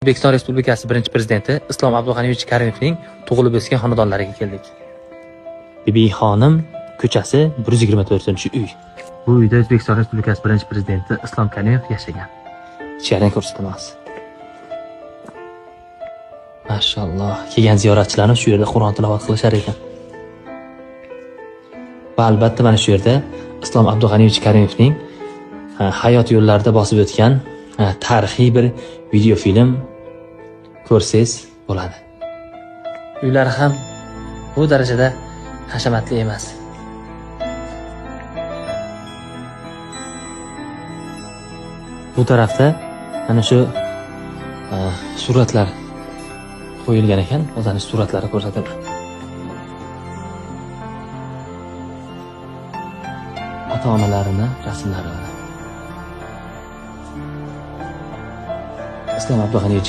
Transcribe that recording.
O'zbekiston Respublikasi birinchi prezidenti Islom Abdug'aniyevich Karimovning tug'ilib o'sgan xonadonlariga keldik. Bibixonim ko'chasi 124-uy. Bu uyda O'zbekiston Respublikasi birinchi prezidenti Islom Karimov yashagan. Ichkarini ko'rsatamiz. Mashalloh, kelgan ziyoratchilarimiz shu yerda Qur'on tilovat qilishar ekan. Va albatta mana shu yerda Islom Abdug'aniyevich Karimovning hayot yo'llarida bosib o'tgan tarixiy bir videofilm ko'rsangiz bo'ladi. Uylari ham bu darajada hashamatli emas. Bu tarafda mana shu suratlar qo'yilgan ekan. O'zani suratlari ko'rsatiladi. Ota-onalarini rasmlari. Islom Abdug'aniyevich